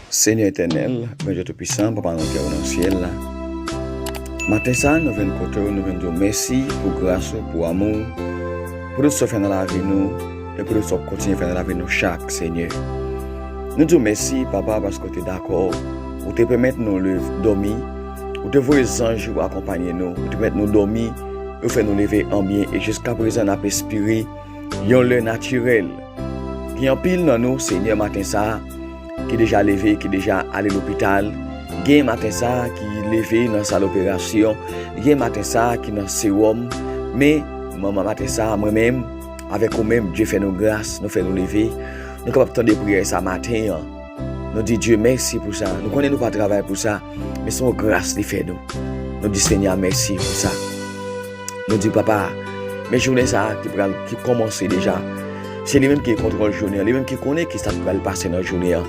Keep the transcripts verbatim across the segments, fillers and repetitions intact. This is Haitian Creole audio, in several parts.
Senyè etènèl, Bondye Toupisan, Papa nou ki nan syèl la. Maten sa, nou vin kote w, nou vin di w mèsi pou gras ou, pou amou w, pou tout sa w fè nan lavi nou, e pou tout sa w kontinye fè nan lavi nou chak, Senyè. Nou di w mèsi, Papa, paske w te dakò, ou te pèmèt nou leve, dòmi, ou te voye zanj ou akonpaye nou, ou te pèmèt nou dòmi, ou fè nou leve an byen, e jiska prezan n ap espire yon lè natirèl. Gen anpil nan nou, Senyè, maten sa a, ki deja leve, ki deja ale lopital. Gen maten sa a ki leve nan sal operasyon. Gen maten sa a ki nan sewòm. Men, manman, maten sa a, mwen menm, avèk ou menm, Dye fè nou gras, nou fè nou leve. Nou kapab tande priyè sa maten an. Nou di Dye mèsi pou sa. Nou konnen nou pa travay pou sa, men se yon gras li fè nou. Nou di Senyè mèsi pou sa. Nou di Papa, men jounen sa a ki pral, ki kòmanse deja. Se li menm ki gen kontwòl jounen an, li menm ki konnen ki sa k pral pase nan jounen an.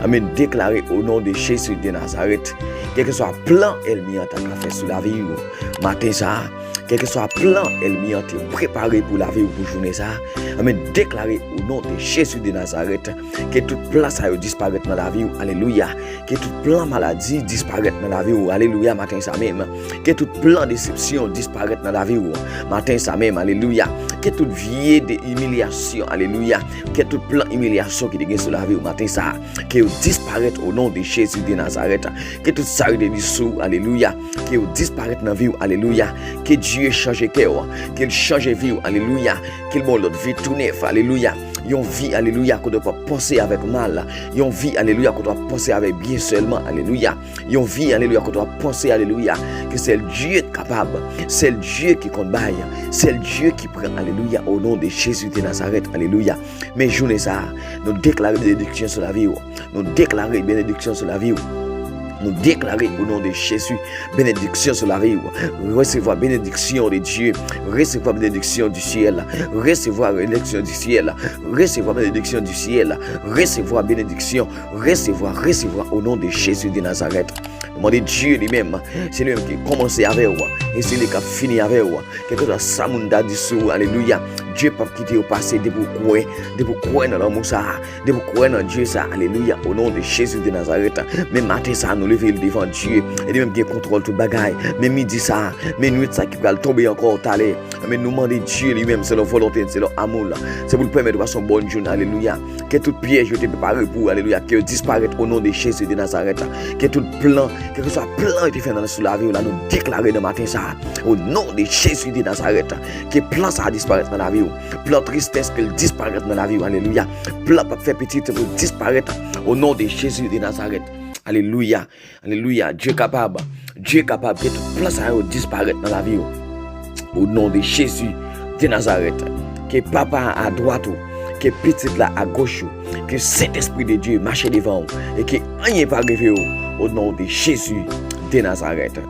Anben, deklare o non de Jezi de Nazarèt, kèlkeswa plan ènmi an ta ka fè sou lavi w maten sa a, kèlkeswa plan ènmi an te prepare pou lavi w pou jounen sa a, anben, deklare o non de Jezi de Nazarèt, ke tout plan sa yo disparèt nan lavi w. Alelouya. Ke tout plan maladi disparèt nan lavi w. Alelouya, maten sa menm. Ke tout plan desepsyon disparèt nan lavi w. Maten sa menm, alelouya. Ke tout vye de imilyasyon, alelouya. Ke tout plan imilyasyon ki te gen sou lavi w maten sa, ke yo disparèt o non de Jezi de Nazarèt. Ke tout sa yo te di sou w, alelouya, ke yo disparèt nan vi w, alelouya. Ke Dye chanje kè w, ke l chanje vi w, alelouya. Ke l ba w lòt vi tou nèf, alelouya. Yon vi, alelouya, kote w p ap panse avèk mal. Yon vi, alelouya, kote w ap panse avèk byen sèlman, alelouya. Yon vi, alelouya, kote w ap panse, alelouya, ke sèl Dye k kapab, sèl Dye ki konn bay, sèl Dye ki pran, alelouya, o non de Jezi de Nazarèt, alelouya. Men jounen sa a, nou deklare benediksyon sou lavi w. Nou deklare benediksyon sou lavi w. Nou deklare o non de Jezi, benediksyon sou lavi w. Resevwa benediksyon de Dye. Resevwa benediksyon di syèl. Resevwa benediksyon di syèl. Resevwa benediksyon di syèl. Resevwa benediksyon. Resevwa, resevwa o non de Jezi de Nazarèt. Nou mande Dye li menm, se li menm ki kòmanse avè w, e se li k ap fini avè w. Kèlkeswa sa moun ta di sou ou, alelouya, Dye p ap kite yo pase depi w kwè, depi w kwè nan lanmou sa a, depi w kwè nan Dye sa a, alelouya, o non de Jezi de Nazarèt. Men maten sa a, nou leve l devan Dye, e li menm gen kontwòl tout bagay. Men midi sa a, men nwit sa a ki pral tonbe ankò talè, men nou mande Dye li menm, selon volonte l, selon amou l, se pou l pèmèt ou pase yon bòn jounen, alelouya. Ke tout pyèj yo te prepare pou ou, alelouya, ke yo disparèt o non de Jezi de Nazarèt. Ke tout plan, kèlkeswa plan yo te fè nan sou lavi w la, nou deklare nan maten sa a, o non de Jezi de Nazarèt, ke plan sa a disparèt nan lavi w. Plan tristès, ke l disparèt nan lavi w, alelouya. Plan p ap fè pitit, pou l disparèt o non de Jezi de Nazarèt. Alelouya. Alelouya. Dye kapab. Dye kapab. Ke tout plan sa yo disparèt nan lavi w. O non de Jezi de Nazarèt. Ke Papa a adwat ou, ke Pitit la agoch ou, ke Sentespri de Dye mache devan ou, e ke anyen pa rive ou, o non de Jezi de Nazarèt.